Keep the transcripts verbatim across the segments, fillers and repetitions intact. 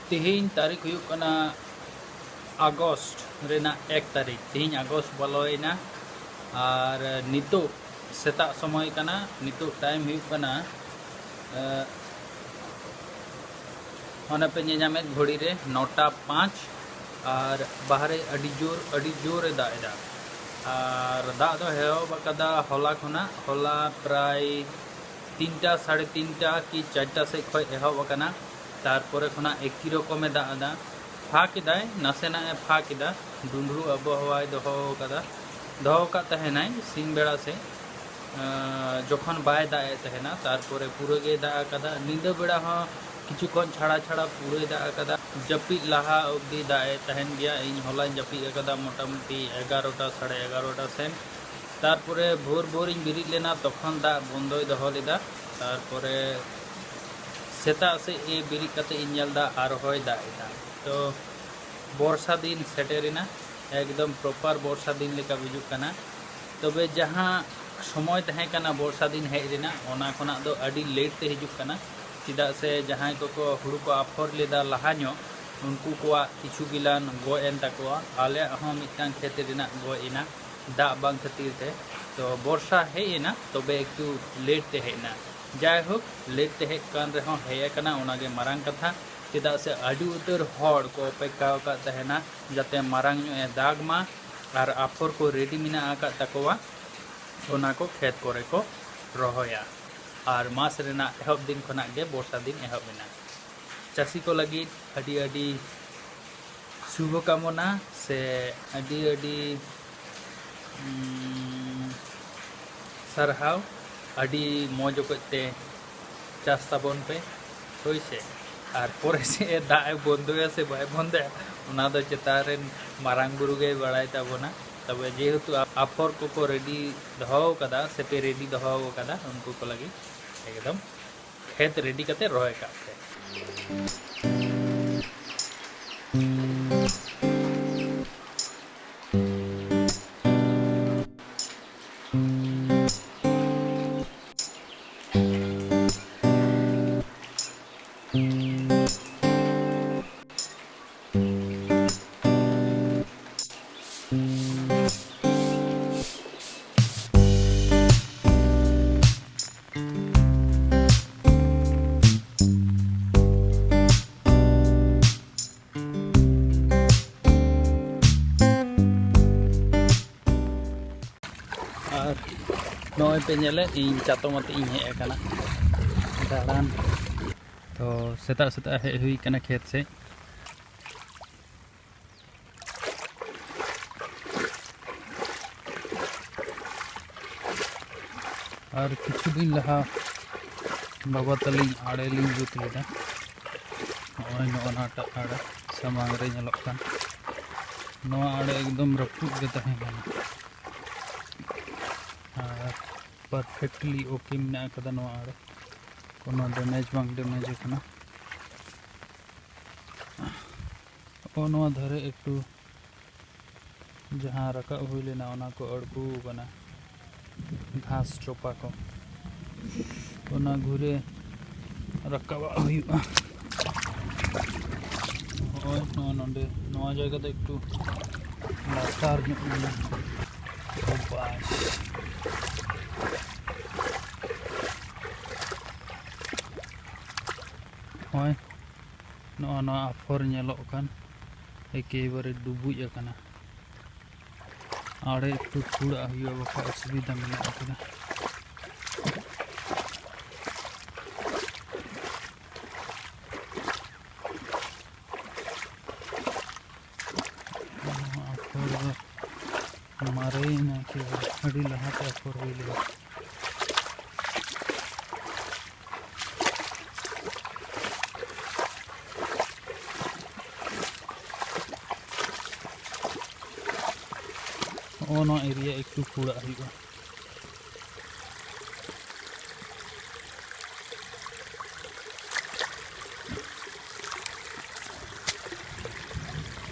ᱛᱮᱦᱮᱧ ᱛᱟᱹᱨᱤᱠᱷ ᱦᱩᱭᱩᱜ ᱠᱟᱱᱟ ᱟᱜᱚᱥᱴ ᱨᱮᱱᱟᱜ ᱮᱠ ᱛᱟᱹᱨᱤᱠᱷ᱾ ᱛᱮᱦᱮᱧ ᱟᱜᱚᱥᱴ ᱵᱚᱞᱚᱭᱮᱱᱟ ᱟᱨ ᱱᱤᱛᱚᱜ ᱥᱮᱛᱟᱜ ᱥᱚᱢᱚᱭ ᱠᱟᱱᱟ, ᱱᱤᱛᱚᱜ ᱴᱟᱭᱤᱢ ᱦᱩᱭᱩᱜ ᱠᱟᱱᱟ, ᱮ, ᱚᱱᱮ ᱯᱮ ᱧᱮᱧᱟᱢᱮᱫ ᱜᱷᱚᱲᱤ ᱨᱮ ᱱᱚᱴᱟ ᱯᱟᱸᱪ᱾ ᱟᱨ ᱵᱟᱦᱨᱮ ᱟᱹᱰᱤ ᱡᱳᱨ, ᱟᱹᱰᱤ ᱡᱳᱨᱮ ᱫᱟᱜ ᱮᱫᱟ᱾ ᱟᱨ ᱫᱟᱜ ᱫᱚ ᱮᱦᱚᱵ ᱟᱠᱟᱫᱟ ᱦᱚᱞᱟ ᱠᱷᱚᱱᱟᱜ, ᱦᱚᱞᱟ ᱯᱨᱟᱭ ᱛᱤᱱᱴᱟ, ᱥᱟᱲᱮ ᱛᱤᱱᱴᱟ ᱠᱤ ᱪᱟᱨᱴᱟ ᱥᱮᱫ ᱠᱷᱚᱱ ᱮᱦᱚᱵ ᱟᱠᱟᱱᱟ᱾ ᱛᱟᱨᱯᱚᱨᱮ ᱠᱷᱚᱱᱟᱜ ᱮᱠᱤ ᱨᱚᱠᱚᱢᱮ ᱫᱟᱜ ᱮᱫᱟ, ᱯᱷᱟᱸᱠ ᱮᱫᱟᱭ, ᱱᱟᱥᱮᱱᱟᱜ ᱮ ᱯᱷᱟᱸᱠ ᱮᱫᱟ, ᱰᱩᱸᱰᱨᱩ ᱟᱵᱚᱦᱟᱣᱟᱭ ᱫᱚᱦᱚ ᱟᱠᱟᱫᱟ, ᱫᱚᱦᱚ ᱟᱠᱟᱫ ᱛᱟᱦᱮᱱᱟᱭ ᱥᱤᱧ ᱵᱮᱲᱟ ᱥᱮᱫ, ᱟᱸ, ᱡᱚᱠᱷᱚᱱ ᱵᱟᱭ ᱫᱟᱜ ᱮᱫ ᱛᱟᱦᱮᱱᱟ, ᱛᱟᱨᱯᱚᱨᱮ ᱯᱩᱨᱟᱹ ᱜᱮᱭ ᱫᱟᱜ ᱟᱠᱟᱫᱟ᱾ ᱧᱤᱫᱟᱹ ᱵᱮᱲᱟ ᱦᱚᱸ ᱠᱤᱪᱷᱩ ᱠᱷᱚᱱ ᱪᱷᱟᱲᱟ ᱪᱷᱟᱲᱟ ᱯᱩᱨᱟᱹᱭ ᱫᱟᱜ ᱟᱠᱟᱫᱟ᱾ ᱡᱟᱹᱯᱤᱫ ᱞᱟᱦᱟ ᱚᱵᱫᱤ ᱫᱟᱜ ᱮᱫ ᱛᱟᱦᱮᱱ ᱜᱮᱭᱟ᱾ ᱤᱧ ᱦᱚᱞᱟᱧ ᱡᱟᱹᱯᱤᱫ ᱟᱠᱟᱫᱟ ᱢᱚᱴᱟᱢᱩᱴᱤ ᱮᱜᱟᱨᱚᱴᱟ, ᱥᱟᱲᱮ ᱮᱜᱟᱨᱚᱴᱟ ᱥᱮᱱ᱾ ᱛᱟᱨᱯᱚᱨᱮ ᱵᱷᱳᱨ ᱵᱷᱳᱨ ᱤᱧ ᱵᱮᱨᱮᱫ ᱞᱮᱱᱟ, ᱛᱚᱠᱷᱚᱱ ᱫᱟᱜ ᱵᱚᱱᱫᱚᱭ ᱫᱚᱦᱚ ᱞᱮᱫᱟ᱾ ᱛᱟᱨᱯᱚᱨᱮ ᱥᱮᱛᱟᱜ ᱥᱮᱫ ᱮ ᱵᱮᱨᱮᱫ ᱠᱟᱛᱮ ᱤᱧ ᱧᱮᱞ ᱮᱫᱟ ᱟᱨᱦᱚᱸᱭ ᱫᱟᱜ ᱮᱫᱟ᱾ ᱛᱚ ᱵᱚᱨᱥᱟ ᱫᱤᱱ ᱥᱮᱴᱮᱨᱮᱱᱟ, ᱮᱠᱫᱚᱢ ᱯᱨᱚᱯᱟᱨ ᱵᱚᱨᱥᱟ ᱫᱤᱱ ᱞᱮᱠᱟ ᱵᱩᱡᱩᱜ ᱠᱟᱱᱟ᱾ ᱛᱚᱵᱮ ᱡᱟᱦᱟᱸ ᱥᱚᱢᱚᱭ ᱛᱟᱦᱮᱸ ᱠᱟᱱᱟ ᱵᱚᱨᱥᱟ ᱫᱤᱱ ᱦᱮᱡ ᱨᱮᱱᱟᱜ, ᱚᱱᱟ ᱠᱷᱚᱱᱟᱜ ᱫᱚ ᱟᱹᱰᱤ ᱞᱮᱴ ᱛᱮ ᱦᱤᱡᱩᱜ ᱠᱟᱱᱟ᱾ ᱪᱮᱫᱟᱜ ᱥᱮ ᱡᱟᱦᱟᱸᱭ ᱠᱚᱠᱚ ᱦᱩᱲᱩ ᱠᱚ ᱟᱯᱷᱚᱨ ᱞᱮᱫᱟ ᱞᱟᱦᱟ ᱧᱚᱜ, ᱩᱱᱠᱩ ᱠᱚᱣᱟᱜ ᱠᱤᱪᱷᱩ ᱜᱤᱞᱟᱱ ᱜᱚᱡ ᱮᱱ ᱛᱟᱠᱚᱣᱟ᱾ ᱟᱞᱮᱭᱟᱜ ᱦᱚᱸ ᱢᱤᱫᱴᱟᱝ ᱠᱷᱮᱛ ᱨᱮᱱᱟᱜ ᱜᱚᱡ ᱮᱱᱟ ᱫᱟᱜ ᱵᱟᱝ ᱠᱷᱟᱹᱛᱤᱨ ᱛᱮ᱾ ᱛᱚ ᱵᱚᱨᱥᱟ ᱦᱮᱡ ᱮᱱᱟ, ᱛᱚᱵᱮ ᱮᱠᱴᱩ ᱞᱮᱴ ᱛᱮ ᱦᱮᱡ ᱮᱱᱟ᱾ ᱡᱟᱭᱦᱳᱠ, ᱞᱮᱴ ᱛᱮ ᱦᱮᱡ ᱠᱟᱱ ᱨᱮᱦᱚᱸ ᱦᱮᱡ ᱟᱠᱟᱱᱟ, ᱚᱱᱟᱜᱮ ᱢᱟᱨᱟᱝ ᱠᱟᱛᱷᱟ᱾ ᱪᱮᱫᱟᱜ ᱥᱮ ᱟᱹᱰᱤ ᱩᱛᱟᱹᱨ ᱦᱚᱲ ᱠᱚ ᱚᱯᱮᱠᱠᱷᱟ ᱟᱠᱟᱫ ᱛᱟᱦᱮᱱᱟ ᱡᱟᱛᱮ ᱢᱟᱨᱟᱝ ᱧᱚᱜ ᱮ ᱫᱟᱜᱽ ᱢᱟ ᱟᱨ ᱟᱯᱷᱚᱨ ᱠᱚ ᱨᱮᱰᱤ ᱢᱮᱱᱟᱜ ᱟᱠᱟᱫ ᱛᱟᱠᱚᱣᱟ, ᱚᱱᱟ ᱠᱚ ᱠᱷᱮᱛ ᱠᱚᱨᱮ ᱠᱚ ᱨᱚᱦᱚᱭᱟ᱾ ᱟᱨ ᱢᱟᱥ ᱨᱮᱱᱟᱜ ᱮᱦᱚᱵ ᱫᱤᱱ ᱠᱷᱚᱱᱟᱜ ᱜᱮ ᱵᱚᱨᱥᱟ ᱫᱤᱱ ᱮᱦᱚᱵ ᱮᱱᱟ᱾ ᱪᱟᱹᱥᱤ ᱠᱚ ᱞᱟᱹᱜᱤᱫ ᱟᱹᱰᱤ ᱟᱹᱰᱤ ᱥᱩᱵᱷᱚ ᱠᱟᱢᱚᱱᱟ ᱥᱮ ᱟᱹᱰᱤ ᱟᱹᱰᱤ, ᱩᱸ, ᱥᱟᱨᱦᱟᱣ᱾ ᱟᱹᱰᱤ ᱢᱚᱡᱽ ᱚᱠᱚᱡ ᱛᱮ ᱪᱟᱥ ᱛᱟᱵᱚᱱ ᱯᱮ, ᱦᱳᱭ ᱥᱮ᱾ ᱟᱨ ᱯᱚᱨᱮ ᱥᱮᱫ ᱮ ᱫᱟᱜ ᱮ ᱵᱚᱱᱫᱚᱭᱟ ᱥᱮ ᱵᱟᱭ ᱵᱚᱱᱫᱚᱭᱟ, ᱚᱱᱟ ᱫᱚ ᱪᱮᱛᱟᱱ ᱨᱮᱱ ᱢᱟᱨᱟᱝ ᱵᱩᱨᱩ ᱜᱮᱭ ᱵᱟᱲᱟᱭ ᱛᱟᱵᱚᱱᱟ᱾ ᱛᱚᱵᱮ ᱡᱮᱦᱮᱛᱩ ᱟᱯᱷᱚᱨ ᱠᱚᱠᱚ ᱨᱮᱰᱤ ᱫᱚᱦᱚ ᱟᱠᱟᱫᱟ ᱥᱮ ᱯᱮ ᱨᱮᱰᱤ ᱫᱚᱦᱚ ᱟᱠᱟᱫᱟ, ᱩᱱᱠᱩ ᱠᱚ ᱞᱟᱹᱜᱤᱫ ᱮᱠᱫᱚᱢ ᱠᱷᱮᱛ ᱨᱮᱰᱤ ᱠᱟᱛᱮ ᱨᱚᱦᱚᱭ ᱠᱟᱜ ᱯᱮ᱾ ᱯᱮ ᱧᱮᱞᱮᱫ, ᱤᱧ ᱪᱟᱛᱚᱢ ᱟᱛᱮ ᱤᱧ ᱦᱮᱡ ᱟᱠᱟᱱᱟ ᱫᱟᱬᱟᱱ᱾ ᱛᱚ ᱥᱮᱛᱟᱜ ᱥᱮᱛᱟᱜ ᱦᱮᱡ ᱦᱩᱭ ᱟᱠᱟᱱᱟ ᱠᱷᱮᱛ ᱥᱮᱫ᱾ ᱟᱨ ᱠᱤᱪᱷᱩ ᱫᱤᱱ ᱞᱟᱦᱟ ᱵᱟᱵᱟ ᱛᱟᱹᱞᱤᱧ ᱟᱲᱮ ᱞᱤᱧ ᱡᱩᱛ ᱞᱮᱫᱟ᱾ ᱱᱚᱜᱼᱚᱭ ᱱᱚᱜᱼᱚ ᱱᱟᱴᱟᱜ ᱟᱲᱮ ᱥᱟᱢᱟᱝ ᱨᱮ ᱧᱮᱞᱚᱜ ᱠᱟᱱ ᱱᱚᱣᱟ ᱟᱲᱮ ᱮᱠᱫᱚᱢ ᱨᱟᱹᱯᱩᱫ ᱜᱮ ᱛᱟᱦᱮᱸ ᱠᱟᱱᱟ᱾ ᱟᱨ perfectly okay ᱢᱮᱱᱟᱜ ᱟᱠᱟᱫᱟ ᱱᱚᱣᱟ ᱟᱲᱮ, ᱠᱳᱱᱳ damage ᱵᱟᱝ damage ᱟᱠᱟᱱᱟ᱾ ᱱᱚᱜᱼᱚ ᱱᱚᱣᱟ ᱫᱷᱟᱨᱮ ᱮᱠᱴᱩ ᱡᱟᱦᱟᱸ ᱨᱟᱠᱟᱵ ᱦᱩᱭ ᱞᱮᱱᱟ, ᱚᱱᱟ ᱠᱚ ᱟᱹᱲᱠᱩ ᱟᱠᱟᱱᱟ, ᱜᱷᱟᱥ ᱪᱚᱯᱟ ᱠᱚ, ᱚᱱᱟ ᱜᱷᱩᱨᱮ ᱨᱟᱠᱟᱵᱟᱜ ᱦᱩᱭᱩᱜᱼᱟ᱾ ᱱᱚᱜᱼᱚᱭ ᱱᱚᱣᱟ ᱱᱚᱰᱮ, ᱱᱚᱣᱟ ᱡᱟᱭᱜᱟ ᱫᱚ ᱮᱠᱴᱩ ᱞᱟᱛᱟᱨ ᱧᱚᱜ ᱜᱮᱭᱟ᱾ ᱵᱟᱥ᱾ ᱱᱚᱜᱼᱚᱭ ᱱᱚᱜᱼᱚ ᱱᱚᱣᱟ ᱟᱯᱷᱚᱨ ᱧᱮᱞᱚᱜ ᱠᱟᱱ ᱮᱠᱮᱵᱟᱨᱮ ᱰᱩᱵᱩᱡ ᱟᱠᱟᱱᱟ᱾ ᱟᱲᱮ ᱮᱠᱴᱩ ᱠᱷᱩᱲᱟᱜ ᱦᱩᱭᱩᱜᱼᱟ, ᱵᱟᱠᱷᱟᱡ ᱚᱥᱩᱵᱤᱫᱷᱟ ᱢᱮᱱᱟᱜ ᱟᱠᱟᱫᱟ᱾ ᱱᱚᱣᱟ ᱟᱯᱷᱚᱨ ᱫᱚ ᱢᱟᱨᱮᱭᱮᱱᱟ, ᱮᱠᱮᱵᱟᱨᱮ ᱟᱹᱰᱤ ᱞᱟᱦᱟᱛᱮ ᱟᱯᱷᱚᱨ ᱦᱩᱭ ᱞᱮᱱᱟ᱾ ᱱᱚᱜᱼᱚ ᱱᱚᱣᱟ area ᱮᱠᱴᱩ ᱠᱷᱩᱲᱟᱜ ᱦᱩᱭᱩᱜᱼᱟ᱾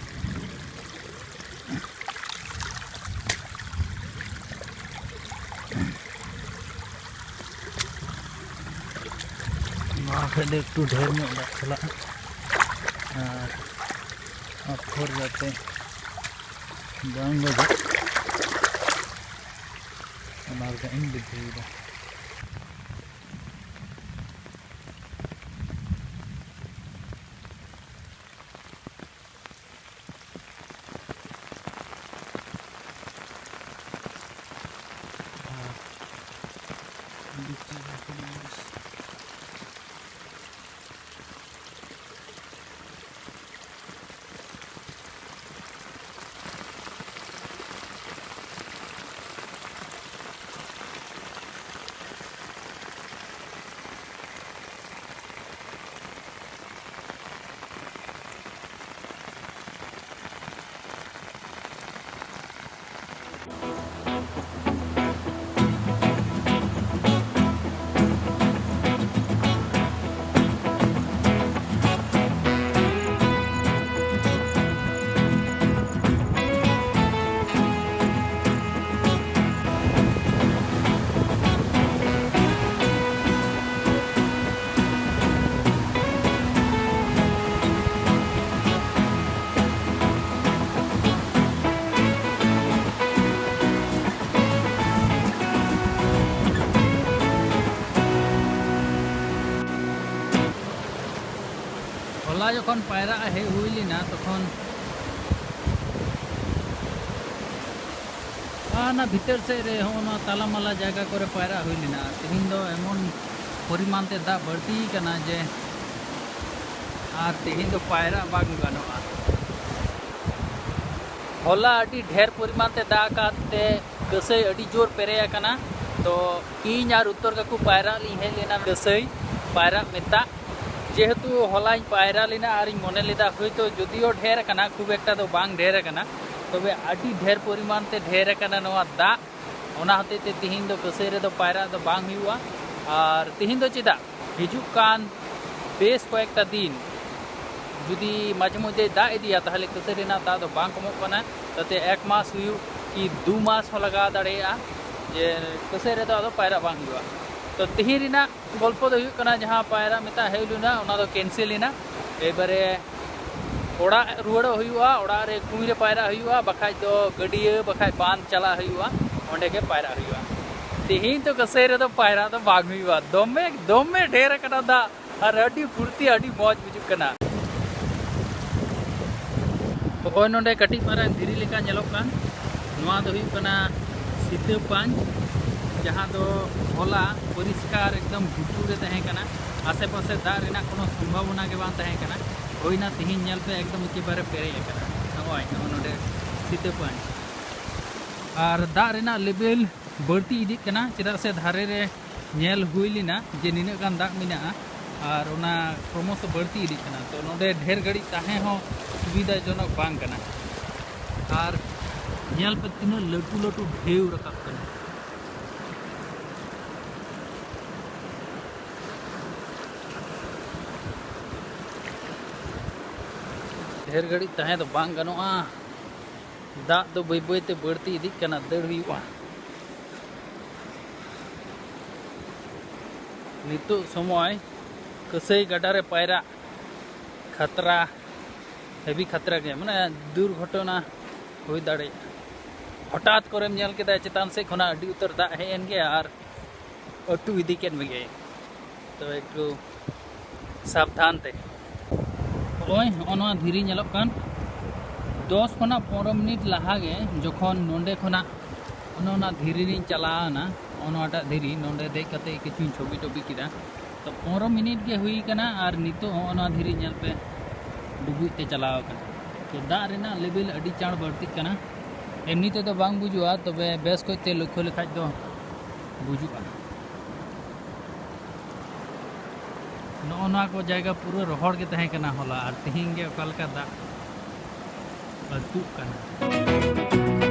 ᱱᱚᱣᱟ ᱠᱷᱚᱡ ᱫᱚ ᱮᱠᱴᱩ ᱰᱷᱮᱨ ᱧᱚᱜ ᱫᱟᱜ ᱪᱟᱞᱟᱜᱼᱟ, ᱟᱨ ᱟᱯᱷᱚᱨ ᱡᱟᱛᱮ ᱵᱟᱝ ᱵᱟᱡᱟᱜ, ᱚᱱᱟ ᱨᱮᱭᱟᱜ ᱤᱧ ᱵᱩᱫᱽᱫᱷᱤᱭᱮᱫᱟ᱾ ᱦᱚᱞᱟ ᱡᱚᱠᱷᱚᱱ ᱯᱟᱭᱨᱟᱜ ᱦᱮᱡ ᱦᱩᱭ ᱞᱮᱱᱟ, ᱛᱚᱠᱷᱚᱱ ᱚᱱᱟ ᱵᱷᱤᱛᱟᱹᱨ ᱥᱮᱫ ᱨᱮ ᱦᱚᱸᱜᱼᱚ ᱱᱚᱣᱟ ᱛᱟᱞᱟᱢᱟᱞᱟ ᱡᱟᱭᱜᱟ ᱠᱚᱨᱮ ᱯᱟᱭᱨᱟᱜ ᱦᱩᱭ ᱞᱮᱱᱟ᱾ ᱛᱮᱦᱮᱧ ᱫᱚ ᱮᱢᱚᱱ ᱯᱚᱨᱤᱢᱟᱱ ᱛᱮ ᱫᱟᱜ ᱵᱟᱹᱲᱛᱤ ᱠᱟᱱᱟ ᱡᱮ ᱟᱨ ᱛᱮᱦᱮᱧ ᱫᱚ ᱯᱟᱭᱨᱟᱜ ᱵᱟᱝ ᱜᱟᱱᱚᱜᱼᱟ᱾ ᱦᱚᱞᱟ ᱟᱹᱰᱤ ᱰᱷᱮᱨ ᱯᱚᱨᱤᱢᱟᱱ ᱛᱮ ᱫᱟᱜ ᱟᱠᱟᱫ ᱛᱮ ᱠᱟᱹᱥᱟᱹᱭ ᱟᱹᱰᱤ ᱡᱳᱨ ᱯᱮᱨᱮᱡ ᱟᱠᱟᱱᱟ᱾ ᱛᱚ ᱤᱧ ᱟᱨ ᱩᱛᱛᱚᱨ ᱠᱟᱠᱩ ᱯᱟᱭᱨᱟᱜ ᱞᱤᱧ ᱦᱮᱡ ᱞᱮᱱᱟ ᱠᱟᱹᱥᱟᱹᱭ ᱯᱟᱭᱨᱟᱜ ᱢᱮᱛᱟᱜ᱾ ᱡᱮᱦᱮᱛᱩ ᱦᱚᱞᱟᱧ ᱯᱟᱭᱨᱟ ᱞᱮᱱᱟ ᱟᱨᱤᱧ ᱢᱚᱱᱮ ᱞᱮᱫᱟ ᱦᱳᱭᱛᱳ ᱡᱩᱫᱤᱭᱳ ᱰᱷᱮᱨ ᱟᱠᱟᱱᱟ, ᱠᱷᱩᱵ ᱮᱠᱴᱟ ᱫᱚ ᱵᱟᱝ ᱰᱷᱮᱨ ᱟᱠᱟᱱᱟ, ᱛᱚᱵᱮ ᱟᱹᱰᱤ ᱰᱷᱮᱨ ᱯᱚᱨᱤᱢᱟᱱ ᱛᱮ ᱰᱷᱮᱨ ᱟᱠᱟᱱᱟ ᱱᱚᱣᱟ ᱫᱟᱜ᱾ ᱚᱱᱟ ᱦᱚᱛᱮᱡ ᱛᱮ ᱛᱤᱦᱤᱧ ᱫᱚ ᱠᱟᱹᱥᱟᱹᱭ ᱨᱮᱫᱚ ᱯᱟᱭᱨᱟᱜ ᱫᱚ ᱵᱟᱝ ᱦᱩᱭᱩᱜᱼᱟ᱾ ᱟᱨ ᱛᱤᱦᱤᱧ ᱫᱚ ᱪᱮᱫᱟᱜ, ᱦᱤᱡᱩᱜ ᱠᱟᱱ ᱵᱮᱥ ᱠᱚᱭᱮᱠᱴᱟ ᱫᱤᱱ ᱡᱩᱫᱤ ᱢᱟᱡᱷᱮ ᱢᱚᱫᱽᱫᱷᱮ ᱫᱟᱜ ᱤᱫᱤᱭᱟ, ᱛᱟᱦᱚᱞᱮ ᱠᱟᱹᱥᱟᱹᱭ ᱨᱮᱱᱟᱜ ᱫᱟᱜ ᱫᱚ ᱵᱟᱝ ᱠᱚᱢᱚᱜ ᱠᱟᱱᱟ᱾ ᱛᱟᱛᱮ ᱮᱠ ᱢᱟᱥ ᱦᱩᱭᱩᱜ ᱠᱤ ᱫᱩ ᱢᱟᱥ ᱦᱚᱸ ᱞᱟᱜᱟᱣ ᱫᱟᱲᱮᱭᱟᱜᱼᱟ ᱡᱮ ᱠᱟᱹᱥᱟᱹᱭ ᱨᱮᱫᱚ ᱟᱫᱚ ᱯᱟᱭᱨᱟᱜ ᱵᱟᱝ ᱦᱩᱭᱩᱜᱼᱟ᱾ ᱛᱚ ᱛᱤᱦᱤᱧ ᱨᱮᱱᱟᱜ ᱜᱚᱞᱯᱚ ᱫᱚ ᱦᱩᱭᱩᱜ ᱠᱟᱱᱟ, ᱡᱟᱦᱟᱸ ᱯᱟᱭᱨᱟᱜ ᱢᱮᱛᱟᱜ ᱦᱮᱡ ᱞᱮᱱᱟ, ᱚᱱᱟ ᱫᱚ ᱠᱮᱱᱥᱮᱞ ᱮᱱᱟ᱾ ᱮᱵᱟᱨᱮ ᱚᱲᱟᱜ ᱨᱩᱣᱟᱹᱲᱚᱜ ᱦᱩᱭᱩᱜᱼᱟ, ᱚᱲᱟᱜ ᱨᱮ ᱠᱩᱧ ᱨᱮ ᱯᱟᱭᱨᱟᱜ ᱦᱩᱭᱩᱜᱼᱟ, ᱵᱟᱠᱷᱟᱡ ᱫᱚ ᱜᱟᱹᱰᱭᱟᱹ ᱵᱟᱠᱷᱟᱡ ᱵᱟᱸᱫᱷ ᱪᱟᱞᱟᱜ ᱦᱩᱭᱩᱜᱼᱟ, ᱚᱸᱰᱮ ᱜᱮ ᱯᱟᱭᱨᱟᱜ ᱦᱩᱭᱩᱜᱼᱟ᱾ ᱛᱤᱦᱤᱧ ᱫᱚ ᱠᱟᱹᱥᱟᱹᱭ ᱨᱮᱫᱚ ᱯᱟᱭᱨᱟᱜ ᱫᱚ ᱵᱟᱝ ᱦᱩᱭᱩᱜᱼᱟ, ᱫᱚᱢᱮ ᱫᱚᱢᱮ ᱰᱷᱮᱨ ᱟᱠᱟᱱᱟ ᱫᱟᱜ᱾ ᱟᱨ ᱟᱹᱰᱤ ᱯᱷᱩᱨᱛᱤ, ᱟᱹᱰᱤ ᱢᱚᱡᱽ ᱵᱩᱡᱩᱜ ᱠᱟᱱᱟ᱾ ᱱᱚᱜᱼᱚᱭ ᱱᱚᱰᱮ ᱠᱟᱹᱴᱤᱡ ᱢᱟᱨᱟᱝ ᱫᱷᱤᱨᱤ ᱞᱮᱠᱟ ᱧᱮᱞᱚᱜ ᱠᱟᱱ, ᱱᱚᱣᱟ ᱫᱚ ᱦᱩᱭᱩᱜ ᱠᱟᱱᱟ ᱥᱤᱛᱟᱹ ᱯᱟᱸᱪ, ᱡᱟᱦᱟᱸ ᱫᱚ ᱦᱚᱞᱟ ᱯᱚᱨᱤᱥᱠᱟᱨ ᱮᱠᱫᱚᱢ ᱜᱷᱩᱴᱩ ᱨᱮ ᱛᱟᱦᱮᱸ ᱠᱟᱱᱟ᱾ ᱟᱥᱮ ᱯᱟᱥᱮ ᱫᱟᱜ ᱨᱮᱱᱟᱜ ᱠᱳᱱᱳ ᱥᱚᱢᱵᱷᱟᱵᱚᱱᱟ ᱜᱮ ᱵᱟᱝ ᱛᱟᱦᱮᱸ ᱠᱟᱱᱟ᱾ ᱦᱩᱭᱱᱟ ᱛᱤᱦᱤᱧ ᱧᱮᱞ ᱯᱮ, ᱮᱠᱫᱚᱢ ᱮᱠᱮᱵᱟᱨᱮ ᱯᱮᱨᱮᱡ ᱟᱠᱟᱱᱟ᱾ ᱱᱚᱜᱼᱚᱭ ᱱᱚᱜᱼᱚ ᱱᱚᱰᱮ ᱥᱤᱛᱟᱹ ᱯᱟᱸᱪ᱾ ᱟᱨ ᱫᱟᱜ ᱨᱮᱱᱟᱜ ᱞᱮᱵᱮᱞ ᱵᱟᱹᱲᱛᱤ ᱤᱫᱤᱜ ᱠᱟᱱᱟ, ᱪᱮᱫᱟᱜ ᱥᱮ ᱫᱷᱟᱨᱮ ᱨᱮ ᱧᱮᱞ ᱦᱩᱭ ᱞᱮᱱᱟ ᱡᱮ ᱱᱤᱱᱟᱹᱜ ᱜᱟᱱ ᱫᱟᱜ ᱢᱮᱱᱟᱜᱼᱟ ᱟᱨ ᱚᱱᱟ ᱠᱨᱚᱢᱚᱥᱚ ᱵᱟᱹᱲᱛᱤ ᱤᱫᱤᱜ ᱠᱟᱱᱟ᱾ ᱛᱚ ᱱᱚᱰᱮ ᱰᱷᱮᱨ ᱜᱷᱟᱹᱲᱤᱡ ᱛᱟᱦᱮᱸ ᱦᱚᱸ ᱥᱩᱵᱤᱫᱷᱟᱡᱚᱱᱚᱠ ᱵᱟᱝ ᱠᱟᱱᱟ᱾ ᱟᱨ ᱧᱮᱞ ᱯᱮ ᱛᱤᱱᱟᱹᱜ ᱞᱟᱹᱴᱩ ᱞᱟᱹᱴᱩ ᱰᱷᱮᱣ ᱨᱟᱠᱟᱵ ᱠᱟᱱᱟ᱾ ᱰᱷᱮᱨ ᱜᱷᱟᱹᱲᱤᱡ ᱛᱟᱦᱮᱸ ᱫᱚ ᱵᱟᱝ ᱜᱟᱱᱚᱜᱼᱟ᱾ ᱫᱟᱜ ᱫᱚ ᱵᱟᱹᱭ ᱵᱟᱹᱭ ᱛᱮ ᱵᱟᱹᱲᱛᱤ ᱤᱫᱤᱜ ᱠᱟᱱᱟ, ᱫᱟᱹᱲ ᱦᱩᱭᱩᱜᱼᱟ᱾ ᱱᱤᱛᱚᱜ ᱥᱚᱢᱚᱭ ᱠᱟᱹᱥᱟᱹᱭ ᱜᱟᱰᱟ ᱨᱮ ᱯᱟᱭᱨᱟᱜ ᱠᱷᱟᱛᱨᱟ, ᱦᱮᱵᱤ ᱠᱷᱟᱛᱨᱟ ᱜᱮ, ᱢᱟᱱᱮ ᱫᱩᱨᱜᱷᱚᱴᱚᱱᱟ ᱦᱩᱭ ᱫᱟᱲᱮᱭᱟᱜᱼᱟ᱾ ᱦᱚᱴᱟᱛ ᱠᱚᱨᱮᱢ ᱧᱮᱞ ᱠᱮᱫᱟ ᱪᱮᱛᱟᱱ ᱥᱮᱫ ᱠᱷᱚᱱᱟᱜ ᱟᱹᱰᱤ ᱩᱛᱟᱹᱨ ᱫᱟᱜ ᱦᱮᱡ ᱮᱱ ᱜᱮ ᱟᱨ ᱟᱹᱛᱩ ᱤᱫᱤ ᱠᱮᱫ ᱢᱮᱜᱮ᱾ ᱛᱚ ᱮᱠᱴᱩ ᱥᱟᱵᱫᱷᱟᱱ ᱛᱮ᱾ ᱱᱚᱜᱼᱚᱭ ᱦᱚᱸᱜᱼᱚ ᱱᱚᱣᱟ ᱫᱷᱤᱨᱤ ᱧᱮᱞᱚᱜ ᱠᱟᱱ, ᱫᱚᱥ ᱠᱷᱚᱱᱟᱜ ᱯᱚᱱᱨᱚ ᱢᱤᱱᱤᱴ ᱞᱟᱦᱟ ᱜᱮ ᱡᱚᱠᱷᱚᱱ ᱱᱚᱸᱰᱮ ᱠᱷᱚᱱᱟᱜ ᱚᱱᱮ ᱚᱱᱟ ᱫᱷᱤᱨᱤ ᱨᱤᱧ ᱪᱟᱞᱟᱣ ᱮᱱᱟ, ᱚᱱᱮ ᱚᱱᱟᱴᱟᱜ ᱫᱷᱤᱨᱤ, ᱱᱚᱸᱰᱮ ᱫᱮᱡ ᱠᱟᱛᱮ ᱠᱤᱪᱷᱩᱧ ᱪᱷᱚᱵᱤ ᱴᱚᱵᱤ ᱠᱮᱫᱟ᱾ ᱛᱚ ᱯᱚᱱᱨᱚ ᱢᱤᱱᱤᱴ ᱜᱮ ᱦᱩᱭ ᱠᱟᱱᱟ ᱟᱨ ᱱᱤᱛᱚᱜ ᱦᱚᱸᱜᱼᱚ ᱱᱚᱣᱟ ᱫᱷᱤᱨᱤ ᱧᱮᱞ ᱯᱮ ᱰᱩᱵᱩᱡ ᱛᱮ ᱪᱟᱞᱟᱣ ᱟᱠᱟᱱᱟ᱾ ᱛᱚ ᱫᱟᱜ ᱨᱮᱱᱟᱜ ᱞᱮᱵᱮᱞ ᱟᱹᱰᱤ ᱪᱟᱬ ᱵᱟᱹᱲᱛᱤᱜ ᱠᱟᱱᱟ᱾ ᱮᱢᱱᱤ ᱛᱮᱫᱚ ᱵᱟᱝ ᱵᱩᱡᱩᱜᱼᱟ, ᱛᱚᱵᱮ ᱵᱮᱥ ᱠᱚᱡ ᱛᱮ ᱞᱚᱠᱠᱷᱚ ᱞᱮᱠᱷᱟᱡ ᱫᱚ ᱵᱩᱡᱩᱜᱼᱟ᱾ ᱱᱚᱜᱼᱚ ᱱᱚᱣᱟ ᱠᱚ ᱡᱟᱭᱜᱟ ᱯᱩᱨᱟᱹ ᱨᱚᱦᱚᱲ ᱜᱮ ᱛᱟᱦᱮᱸ ᱠᱟᱱᱟ ᱦᱚᱞᱟ, ᱟᱨ ᱛᱮᱦᱮᱧ ᱜᱮ ᱚᱠᱟ ᱞᱮᱠᱟ ᱫᱟᱜ ᱟᱹᱛᱩᱜ ᱠᱟᱱᱟ᱾